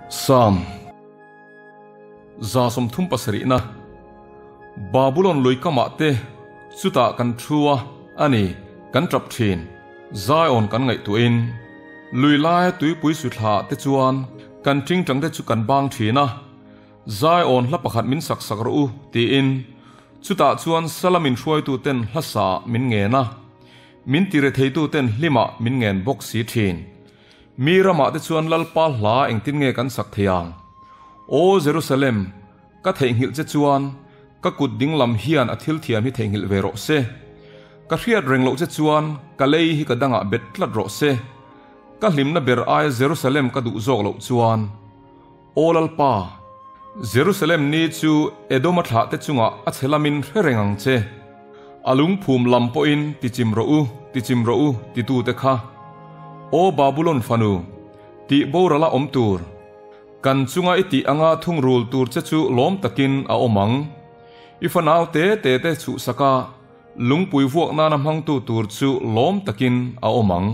Sam 37 na Babulon lui kamah te chutah kan thu a, a ni, kan tap thin. Zion kan ngaihtuahin lui laia tuipui suthla te chuan kan tingtang te chu kan bang thin a, Zion hla pakhat min sak sak rawh u tiin chutah chuan Salamin hruaitu ten hla sa min ngen a, min tiretheitu ten hlimah min ngen bawk si thin. Mi ramah te chuan Lalpa hla engtin nge kan sak thei ang? Aw Jerusalem, ka theihnghilh che chuan ka kut ding lam hian a thil thiam hi theihnghilh ve rawh se. Ka hriat reng loh che chuan ka lei hi ka dangah bet tlat rawh se. Ka hlimna ber aia Jerusalem ka duh zawk loh chuan. Aw Lalpa, Jerusalem ni chu Edoma thlah te chungah a chhe lamin hre reng ang che. A lungphum lam pawhin tichim rawh u, tichim rawh u titute kha. Aw Babulon fanu, tih borala awm tur. Kan chunga i tih anga thungrul tur che chu lawm takin a awm ang. I fanau te te te chhuhsaka lungpui vuak nana hmangtu tur chu lawm takin a awm ang.